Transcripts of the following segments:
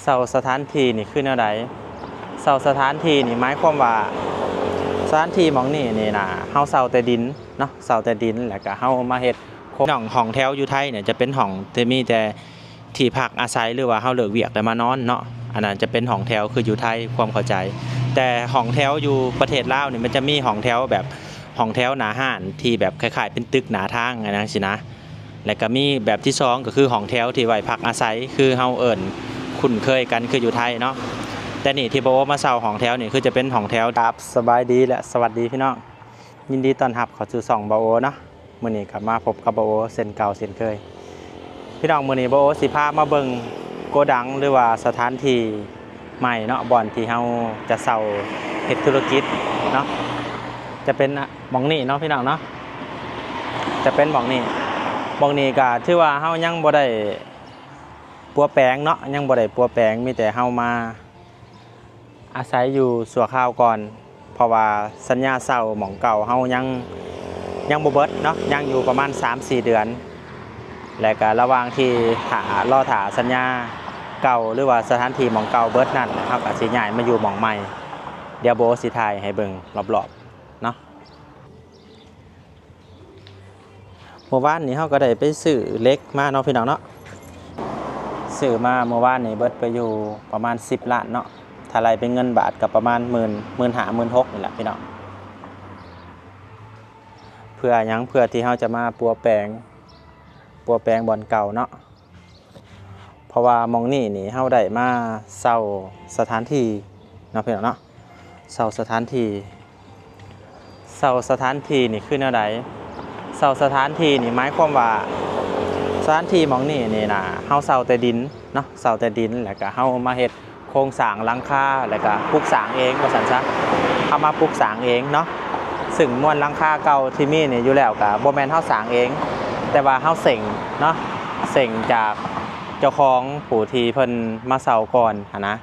ເຊົ່າສະຖານທີ່ນີ້ຄືແນວໃດ? ເຊົ່າສະຖານທີ່ນີ້ໝາຍຄວາມວ່າ ສະຖານທີ່ໝ່ອງນີ້ນີ້ນະ ເຮົາເຊົ່າແຕ່ດິນເນາະ, ເຊົ່າແຕ່ດິນ ແລ້ວກະເຮົາມາເຮັດໂຄງ ຫ້ອງ ຫ້ອງແຖວຢູ່ໄທນີ້ຈະເປັນຫ້ອງທີ່ມີແຕ່ທີ່ພັກອາໄສ ຫຼືວ່າເຮົາເລີກວຽກແລ້ວມານອນເນາະ, ອັນນັ້ນຈະເປັນຫ້ອງແຖວຄືຢູ່ໄທ ຄວາມເຂົ້າໃຈ. ແຕ່ຫ້ອງແຖວຢູ່ປະເທດລາວນີ້ ມັນຈະມີຫ້ອງແຖວແບບ ຫ້ອງແຖວໜ້າຮ້ານທີ່ແບບຄ້າຍໆເປັນຕຶກໜ້າທາງ ອັນນັ້ນຊີ້ນະ. ແລ້ວກະມີແບບທີສອງ ກະຄືຫ້ອງແຖວທີ່ໄວ້ພັກອາໄສ ຄືເຮົາເອີ້ນຄຸ້ນເຄີຍກັນຄືຢູ່ໄທເນາະ. ແຕ່ນີ້ທີ່ບ່າວໂອມາເຊົ່າຫ້ອງແຖວນີ້ ຄືຈະເປັນຫ້ອງແຖວ ຄັບ ສະບາຍດີ ແລະ ສະຫວັດດີພີ່ນ້ອງ, ຍິນດີຕ້ອນຮັບເຂົ້າສູ່ຊ່ອງບ່າວໂອເນາະ. ມື້ນີ້ກະມາພົບກັບບ່າວໂອເຊັ່ນເກົ່າເຊັ່ນເຄີຍ. ພີ່ນ້ອງ ມື້ນີ້ບ່າວໂອຊິພາມາເບິ່ງໂກດັງ ຫຼືວ່າສະຖານທີ່ໃໝ່ເນາະ, ບ່ອນທີ່ເຮົາຈະເຊົ່າເຮັດທຸລະກິດເນາະ, ຈະເປັນ ໝ່ອງນີ້ເນາະພີ່ນ້ອງເນາະ, ຈະເປັນໝ່ອງນີ້. ໝ່ອງນີ້ກະຖືວ່າເຮົາຍັງບໍ່ໄດ້ປົວແປງເນາະ, ຍັງບໍ່ໄດ້ປົວແປງ, ມີແຕ່ເຮົາມາອາໄສຢູ່ຊົ່ວຄາວກ່ອນ, ເພາະວ່າສັນຍາເຊົ່າໝ່ອງເກົ່າເຮົາຍັງ ຍັງບໍ່ເບິດເນາະ, ຍັງຢູ່ປະມານສາມສີ່ເດືອນ. ແລະກະລະຫວ່າງທີ່ຖ້າ ລໍຖ້າສັນຍາເກົ່າ ຫຼືວ່າສະຖານທີ່ໝ່ອງເກົ່າເບິດນັ້ນ ເຮົາກະຊິຍ້າຍມາຢູ່ໝ່ອງໃໝ່. ດຽວໂບຊິຖ່າຍໃຫ້ເບິ່ງລອບໆເນາະ. ມື້ວານນີ້ເຮົາກະໄດ້ໄປຊື້ເຫຼັກມາເນາະພີ່ນ້ອງເນາະ, ຊື້ມາມື້ວານນີ້ເບິດໄປຢູ່ປະມານສິບລ້ານເນາະ, ຖ້າໄລ່ເປັນເງິນບາດກະປະມານໝື່ນ ໝື່ນຫ້າ ໝື່ນຫົກນີ້ແຫຼະພີ່ນ້ອງ. ເພື່ອຫຍັງ? ເພື່ອທີ່ເຮົາຈະມາປົວແປງ ປົວແປງບ່ອນເກົ່າເນາະ. ເພາະວ່າໝ່ອງນີ້ນີ້ເຮົາໄດ້ມາເຊົ່າສະຖານທີ່ເນາະພີ່ນ້ອງເນາະ, ເຊົ່າສະຖານທີ່. ເຊົ່າສະຖານທີ່ນີ້ຄືແນວໃດ? ເຊົ່າສະຖານທີ່ນີ້ໝາຍຄວາມວ່າ ສະຖານທີ່ໝ່ອງນີ້ນີ້ນະ ເຮົາເຊົ່າແຕ່ດິນເນາະ, ເຊົ່າແຕ່ດິນ ແລ້ວກະເຮົາມາເຮັດ ໂຄງສ້າງຫຼັງຄາ ແລ້ວກະປຸກສ້າງເອງວ່າຊັ້ນຊະ, ເຮົາມາປຸກສ້າງເອງເນາະ. ຊຶ່ງມວນຫຼັງຄາເກົ່າທີ່ມີນີ້ຢູ່ແລ້ວກະບໍ່ແມ່ນເຮົາສ້າງເອງ, ແຕ່ວ່າເຮົາເສັງເນາະ, ເສັງຈາກເຈົ້າຂອງຜູ້ທີ່ເພິ່ນມາເຊົ່າກ່ອນຫັ້ນນະ.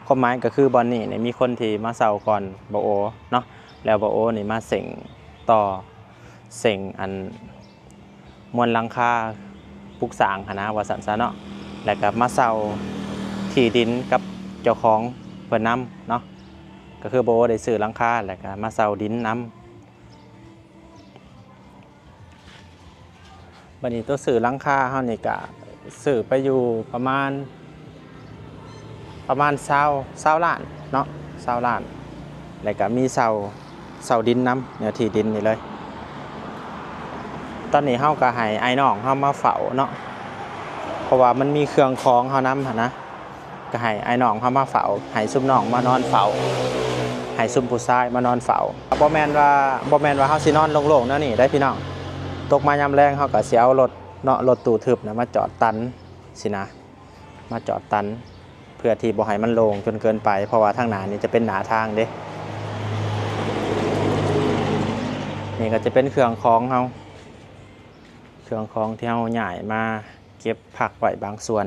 ຄວາມໝາຍກະຄືບ່ອນນີ້ນີ້ມີຄົນທີ່ມາເຊົ່າກ່ອນບ່າວໂອເນາະ, ແລ້ວບ່າວໂອນີ້ມາເສັງຕໍ່ ເສັງອັນ ມວນຫຼັງຄາປຸກສ້າງຫັ້ນນະ ວ່າຊັ້ນຊະເນາະ, ແລ້ວກະມາເຊົ່າທີ່ດິນກັບເຈົ້າຂອງເພິ່ນນຳເນາະ, ກະຄືບ່າວໂອໄດ້ຊື້ຫຼັງຄາ ແລ້ວກະມາເຊົ່າດິນນຳ. ບາດນີ້ໂຕຊື້ຫຼັງຄາເຮົານີ້ກະຊື້ໄປຢູ່ປະມານ ປະມານຊາວ ຊາວລ້ານເນາະ, ຊາວລ້ານ ແລ້ວກະມີເຊົ່າ ເຊົ່າດິນນຳ ເນື້ອທີ່ດິນນີ້ເລີຍ. ຕອນນີ້ເຮົາກະໃຫ້ອ້າຍນ້ອງເຮົາມາເຝົ້າເນາະ, ເພາະວ່າມັນມີເຄື່ອງຂອງເຮົານຳຫັ້ນນະ, ກະໃຫ້ອ້າຍນ້ອງເຮົາມາເຝົ້າ, ໃຫ້ຊຸມນ້ອງມານອນເຝົ້າ, ໃຫ້ຊຸມຜູ້ຊາຍມານອນເຝົ້າ. ບໍ່ແມ່ນວ່າ ບໍ່ແມ່ນວ່າເຮົາຊິນອນໂລ່ງໆແນວນີ້ໄດ໋ພີ່ນ້ອງ, ຕົກມາຍາມແລງເຮົາກະຊິເອົາລົດເນາະ, ລົດຕູ້ທຶບນະ ມາຈອດຕັນຊີ້ນະ. ມາຈອດຕັນ ເພື່ອທີ່ບໍ່ໃຫ້ມັນໂລ່ງຈົນເກີນໄປ, ເພາະວ່າທາງໜ້ານີ້ຈະເປັນໜ້າທາງເດ້. ນີ້ກະຈະເປັນເຄື່ອງຂອງເຮົາ, ເຄື່ອງຂອງທີ່ເຮົາຍ້າຍມາເກັບພັກໄວ້ບາງສ່ວນ.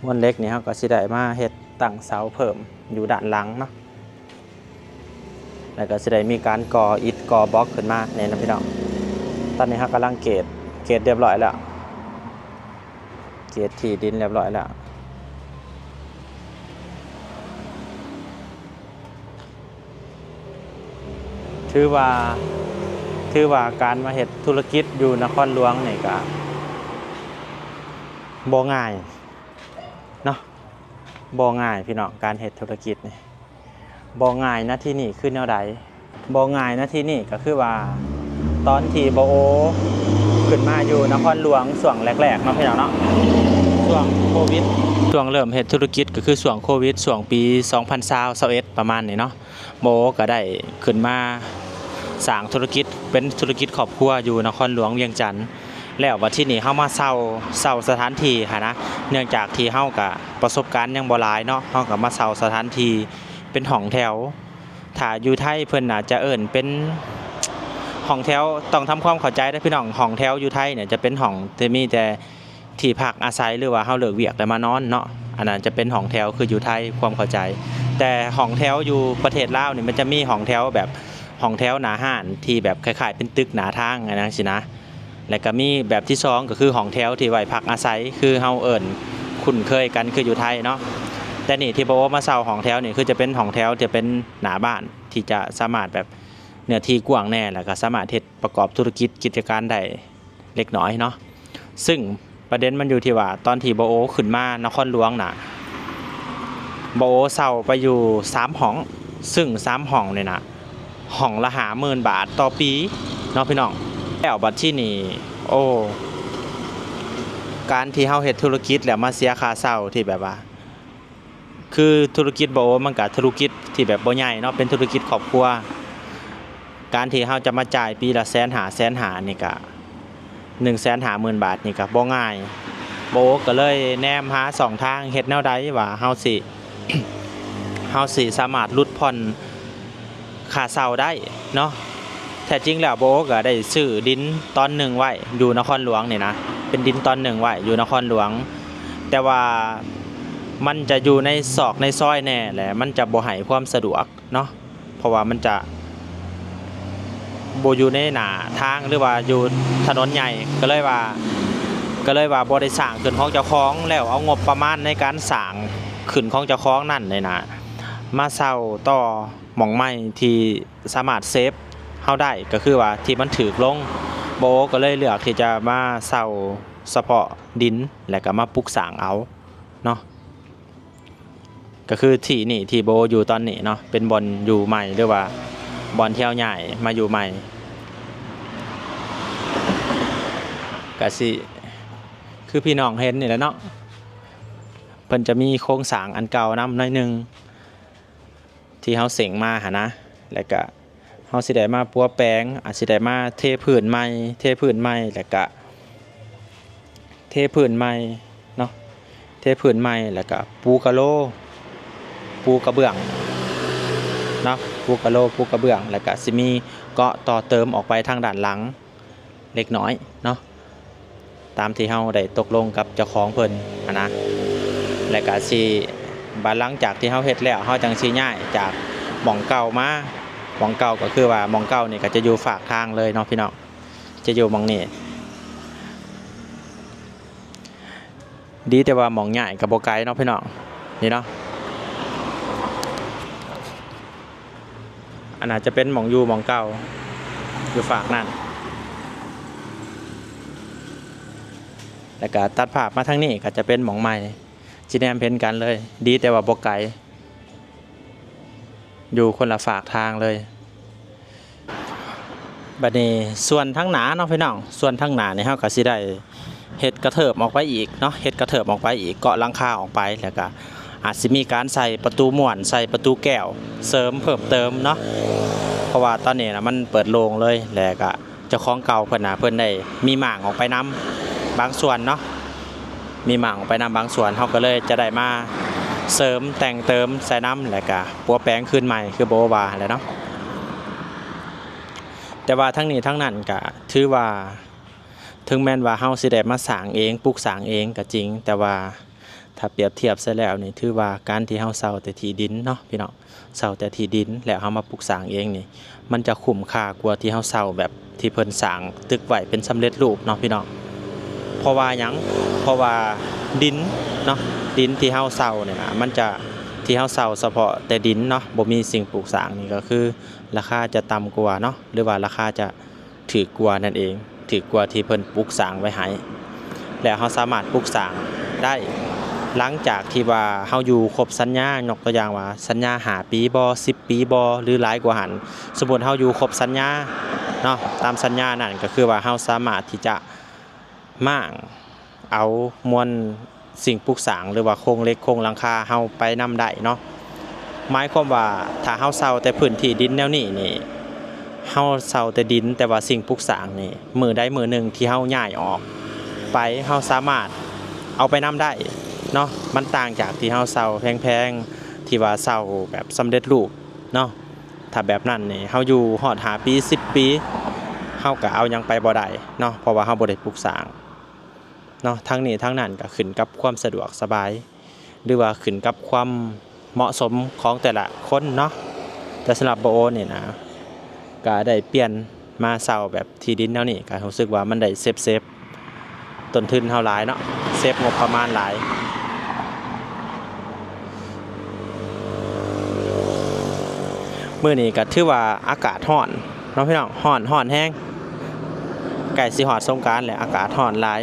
ມວນເຫຼັກນີ້ເຮົາກະຊິໄດ້ມາເຮັດຕັ້ງເສົາເພີ່ມຢູ່ດ້ານຫຼັງເນາະ, ແລ້ວກະຊິໄດ້ມີການກໍ່ອິດກໍ່ບລັອກຂຶ້ນມາແນ່ນອນພີ່ນ້ອງ. ຕອນນີ້ເຮົາກຳລັງເກດ ເກດຮຽບຮ້ອຍແລ້ວ. ເກດທີ່ດິນຮຽບຮ້ອຍແລ້ວ. ຖືວ່າ ຖືວ່າການມາເຮັດທຸລະກິດຢູ່ນະຄອນຫຼວງນີ້ກະບໍ່ງ່າຍເນາະ, ບໍ່ງ່າຍພີ່ນ້ອງ, ການເຮັດທຸລະກິດນີ້ ບໍ່ງ່າຍນະທີ່ນີ້ຄືແນວໃດ? ບໍ່ງ່າຍນະທີ່ນີ້ກະຄືວ່າ ຕອນທີ່ບ່າວໂອຂຶ້ນມາຢູ່ນະຄອນຫຼວງຊ່ວງແລກໆເນາະພີ່ນ້ອງເນາະ, ຊ່ວງໂຄວິດ ຊ່ວງເລີ່ມເຮັດທຸລະກິດກະຄືຊ່ວງໂຄວິດ ຊ່ວງປີສອງພັນຊາວ ຊາວເອັດ ປະມານນີ້ເນາະ, ບ່າວໂອກະໄດ້ຂຶ້ນມາສ້າງທຸລະກິດ ເປັນທຸລະກິດຄອບຄົວຢູ່ນະຄອນຫຼວງວຽງຈັນ. ແລ້ວບັດທີນີ້ເຮົາມາເຊົ່າ ເຊົ່າສະຖານທີ່ຫັ້ນນະ, ເນື່ອງຈາກທີ່ເຮົາກະປະສົບການຍັງບໍ່ຫຼາຍເນາະ, ເຮົາກະມາເຊົ່າສະຖານທີ່ເປັນຫ້ອງແຖວ. ຖ້າຢູ່ໄທເພິ່ນອາດຈະເອີ້ນເປັນຫ້ອງແຖວ, ຕ້ອງທຳຄວາມເຂົ້າໃຈເດີພີ່ນ້ອງ, ຫ້ອງແຖວຢູ່ໄທນີ້ຈະເປັນຫ້ອງທີ່ມີແຕ່ທີ່ພັກອາໄສ ຫຼືວ່າເຮົາເລີກວຽກແລ້ວມານອນເນາະ. ອັນນັ້ນຈະເປັນຫ້ອງແຖວຄືຢູ່ໄທ ຄວາມເຂົ້າໃຈ. ແຕ່ຫ້ອງແຖວຢູ່ປະເທດລາວນີ້ ມັນຈະມີຫ້ອງແຖວແບບ ຫ້ອງແຖວໜ້າຮ້ານທີ່ແບບຄ້າຍໆເປັນຕຶກໜ້າທາງ ອັນນັ້ນຊີ້ນະ. ແລ້ວກໍມີແບບທີສອງ ກໍຄືຫ້ອງແຖວທີ່ໄວ້ພັກອາໄສ ຄືເຮົາເອີ້ນຄຸ້ນເຄີຍກັນຄືຢູ່ໄທເນາະ. ແຕ່ນີ້ທີ່ບ່າວໂອມາເຊົ່າຫ້ອງແຖວນີ້ ຄືຈະເປັນຫ້ອງແຖວທີ່ເປັນໜ້າບ້ານ ທີ່ຈະສາມາດແບບເນື້ອທີ່ກວ້າງແດ່ ແລ້ວກໍສາມາດເຮັດປະກອບທຸລະກິດກິດຈະການໄດ້ເລັກນ້ອຍເນາະ. ຊຶ່ງປະເດັນມັນຢູ່ທີ່ວ່າ ຕອນທີ່ບ່າວໂອຂຶ້ນມານະຄອນຫຼວງນະ ບ່າວໂອເຊົ່າໄປຢູ່ສາມຫ້ອງ ຊຶ່ງສາມຫ້ອງນີ້ນະ ຫ້ອງລະຫ້າໝື່ນບາດຕໍ່ປີເນາະພີ່ນ້ອງ. ແລ້ວບັດທີນີ້ ໂອ້ ການທີ່ເຮົາເຮັດທຸລະກິດແລ້ວມາເສຍຄ່າເຊົ່າທີ່ແບບວ່າ ຄືທຸລະກິດບ່າວໂອມັນກະທຸລະກິດທີ່ແບບບໍ່ໃຫຍ່ເນາະ ເປັນທຸລະກິດຄອບຄົວ. ການທີ່ເຮົາຈະມາຈ່າຍປີລະແສນຫ້າ ແສນຫ້ານີ້ກະ ໜຶ່ງແສນຫ້າໝື່ນບາດນີ້ກະບໍ່ງ່າຍ. ບ່າວໂອກໍເລີຍແນມຫາຊ່ອງທາງເຮັດແນວໃດວ່າເຮົາຊິ ເຮົາຊິສາມາດຫຼຸດຜ່ອນຄ່າເຊົ່າໄດ້ເນາະ. ແທ້ຈິງແລ້ວບ່າວໂອກໍໄດ້ຊື້ດິນຕອນໜຶ່ງໄວ້ຢູ່ນະຄອນຫຼວງນີ້ນະ ເປັນດິນຕອນໜຶ່ງໄວ້ຢູ່ນະຄອນຫຼວງ ແຕ່ວ່າມັນຈະຢູ່ໃນຊອກໃນຊອຍແດ່ ແລະ ມັນຈະບໍ່ໃຫ້ຄວາມສະດວກເນາະ ເພາະວ່າມັນຈະບໍ່ຢູ່ໃນໜ້າທາງ ຫຼືວ່າຢູ່ຖະໜົນໃຫຍ່ ກໍເລີຍວ່າ ກໍເລີຍວ່າບໍ່ໄດ້ສ້າງຂຶ້ນຂອງເຈົ້າຂອງ ແລ້ວເອົາງົບປະມານໃນການສ້າງຂຶ້ນຂອງເຈົ້າຂອງນັ້ນນີ້ນະ ມາເຊົ່າຕໍ່ໝ່ອງໃໝ່ທີ່ສາມາດເຊບເຮົາໄດ້ ກໍຄືວ່າທີ່ມັນຖືກລົງ. ບ່າວໂອກໍເລີຍເລືອກທີ່ຈະມາເຊົ່າສະເພາະດິນ ແລ້ວກໍມາປຸກສ້າງເອົາເນາະ. ກໍຄືທີ່ນີ້ທີ່ບ່າວໂອຢູ່ຕອນນີ້ເນາະ ເປັນບ່ອນຢູ່ໃໝ່ ຫຼືວ່າບ່ອນທີ່ເຮົາຍ້າຍມາຢູ່ໃໝ່ ກະຊິຄືພີ່ນ້ອງເຫັນນີ້ແຫຼະເນາະ ເພິ່ນຈະມີໂຄງສ້າງອັນເກົ່ານຳໜ້ອຍໜຶ່ງ ທີ່ເຮົາເສັງມາຫັ້ນນະ ແລ້ວກະ ເຮົາຊິໄດ້ມາປົວແປງ ອາດຊິໄດ້ມາເທພື້ນໃໝ່ ເທພື້ນໃໝ່ ແລ້ວກະເທພື້ນໃໝ່ເນາະ ເທພື້ນໃໝ່ ແລ້ວກະປູກະໂລ ປູກະເບື້ອງເນາະ ປູກະໂລ ປູກະເບື້ອງ ແລ້ວກະຊິມີເກາະຕໍ່ເຕີມອອກໄປທາງດ້ານຫຼັງ ເລັກນ້ອຍເນາະ ຕາມທີ່ເຮົາໄດ້ຕົກລົງກັບເຈົ້າຂອງເພິ່ນຫັ້ນນະ. ແລ້ວກະຊິ ບາດຫຼັງຈາກທີ່ເຮົາເຮັດແລ້ວ ເຮົາຈັ່ງຊິຍ້າຍຈາກໝ່ອງເກົ່າມາ ໝ່ອງເກົ່າກໍຄືວ່າໝ່ອງເກົ່ານີ້ກໍຈະຢູ່ຟາກທາງເລີຍເນາະພີ່ນ້ອງ ຈະຢູ່ໝ່ອງນີ້. ດີແຕ່ວ່າໝ່ອງຍ້າຍກໍບໍ່ໄກເນາະພີ່ນ້ອງ ນີ້ເນາະ. ອັນນັ້ນຈະເປັນໝ່ອງຢູ່ໝ່ອງເກົ່າ ຢູ່ຟາກນັ້ນ ແລ້ວກະຕັດພາບມາທາງນີ້ ກໍຈະເປັນໝ່ອງໃໝ່ ຊິແນມເຫັນກັນເລີຍ. ດີແຕ່ວ່າບໍ່ໄກ ຢູ່ຄົນລະຟາກທາງເລີຍ. ບັດນີ້ສ່ວນທາງໜ້າເນາະພີ່ນ້ອງ ສ່ວນທາງໜ້ານີ້ເຮົາກໍຊິໄດ້ເຮັດກະເທີບອອກໄປອີກເນາະ ເຮັດກະເທີບອອກໄປອີກ ເກາະຫຼັງຄາອອກໄປ ແລ້ວກໍອາດຊິມີການໃສ່ປະຕູມ້ວນ ໃສ່ປະຕູແກ້ວເສີມເພີ່ມເຕີມເນາະ ເພາະວ່າຕອນນີ້ນະມັນເປີດໂລ່ງເລີຍ ແລ້ວກໍເຈົ້າຂອງເກົ່າເພິ່ນນະ ເພິ່ນໄດ້ມີມ້າງອອກໄປນຳບາງສ່ວນເນາະ ມີມ້າງອອກໄປນຳບາງສ່ວນ ເຮົາກໍເລີຍຈະໄດ້ມາເສີມແຕ່ງເຕີມໃສ່ນຳ ແລ້ວກະປົວແປງຄືນໃໝ່ ຄືບໍ່ວ່າຫັ້ນແຫຼະເນາະ. ແຕ່ວ່າທັງນີ້ທັງນັ້ນກະຖືວ່າ ເຖິງແມ່ນວ່າເຮົາຊິໄດ້ມາສ້າງເອງ ປຸກສ້າງເອງກໍຈິງ ແຕ່ວ່າຖ້າປຽບທຽບໃສ່ແລ້ວນີ້ ຖືວ່າການທີ່ເຮົາເຊົ່າແຕ່ທີ່ດິນເນາະພີ່ນ້ອງ ເຊົ່າແຕ່ທີ່ດິນ ແລ້ວເຮົາມາປຸກສ້າງເອງນີ້ ມັນຈະຄຸ້ມຄ່າກວ່າທີ່ເຮົາເຊົ່າແບບທີ່ເພິ່ນສ້າງຕຶກໄວ້ເປັນສຳເລັດຮູບເນາະພີ່ນ້ອງ. ເພາະວ່າຫຍັງ? ເພາະວ່າດິນເນາະ ດິນທີ່ເຮົາເຊົ່ານີ້ນະ ມັນຈະ ທີ່ເຮົາເຊົ່າສະເພາະແຕ່ດິນເນາະ ບໍ່ມີສິ່ງປູກສ້າງນີ້ ກໍຄືລາຄາຈະຕ່ຳກວ່າເນາະ ຫຼືວ່າລາຄາຈະ ຖືກກວ່ານັ້ນເອງ ຖືກກວ່າທີ່ເພິ່ນປຸກສ້າງໄວ້ໃຫ້ ແລ້ວເຮົາສາມາດປຸກສ້າງໄດ້ ຫຼັງຈາກທີ່ວ່າເຮົາຢູ່ຄົບສັນຍາ ຍົກຕົວຢ່າງວ່າສັນຍາຫ້າປີບໍ ສິບປີບໍ ຫຼືຫຼາຍກວ່າຫັ້ນ ສົມມຸດເຮົາຢູ່ຄົບສັນຍາເນາະ ຕາມສັນຍານັ້ນ ກໍຄືວ່າເຮົາສາມາດທີ່ຈະມ້າງ ເອົາມວນສິ່ງປຸກສ້າງ ຫຼືວ່າໂຄງເຫຼັກໂຄງຫຼັງຄາເຮົາໄປນຳໄດ້ເນາະ. ໝາຍຄວາມວ່າຖ້າເຮົາເຊົ່າແຕ່ພື້ນທີ່ດິນແນວນີ້ນີ້ ເຮົາເຊົ່າແຕ່ດິນ ແຕ່ວ່າສິ່ງປຸກສ້າງນີ້ ມື້ໃດມື້ໜຶ່ງທີ່ເຮົາຍ້າຍອອກໄປ ເຮົາສາມາດເອົາໄປນຳໄດ້ເນາະ. ມັນຕ່າງຈາກທີ່ເຮົາເຊົ່າແພງໆ ທີ່ວ່າເຊົ່າແບບສຳເລັດຮູບເນາະ. ຖ້າແບບນັ້ນນີ້ ເຮົາຢູ່ຮອດຫ້າປີ ສິບປີ ເຮົາກໍເອົາຫຍັງໄປບໍ່ໄດ້ເນາະ ເພາະວ່າເຮົາບໍ່ໄດ້ປຸກສ້າງ ເນາະ. ທັງນີ້ທັງນັ້ນກໍຂຶ້ນກັບຄວາມສະດວກສະບາຍ ຫຼືວ່າຂຶ້ນກັບຄວາມເໝາະສົມຂອງແຕ່ລະຄົນເນາະ. ແຕ່ສຳລັບບໍ່ໂອນີ້ນະ ກະໄດ້ປ່ຽນມາເຊົ່າແບບທີ່ດິນແນວນີ້ ກະຮູ້ສຶກວ່າມັນໄດ້ເຊບ ເຊບຕົ້ນທຶນເຮົາຫຼາຍເນາະ ເຊບງົບປະມານຫຼາຍ. ມື້ນີ້ກະຖືວ່າອາກາດຮ້ອນເນາະພີ່ນ້ອງ ຮ້ອນ ຮ້ອນແຮງ ໃກ້ຊິຮອດສົງການແລ້ວ ອາກາດຮ້ອນຫຼາຍ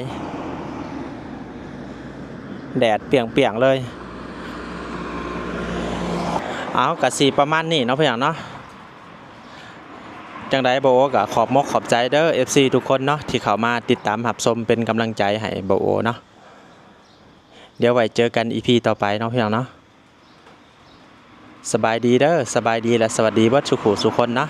ແດດປ່ຽງໆເລີຍ. ເອົາ ກະຊິປະມານນີ້ເນາະພີ່ນ້ອງເນາະ. ຈັ່ງໃດບໍ່ໂອກະຂອບມົກຂອບໃຈເດີ ເອັຟຊີ ທຸກຄົນເນາະ ທີ່ເຂົ້າມາຕິດຕາມຮັບຊົມເປັນກຳລັງໃຈໃຫ້ບໍ່ໂອເນາະ. ດຽວໄວ້ເຈີກັນ ອີ ພີ ຕໍ່ໄປເນາະພີ່ນ້ອງເນາະ. ສະບາຍດີເດີ ສະບາຍດີ ແລະ ສະຫວັດດີເບິດສູ່ຜູ້ສູ່ຄົນເນາະ.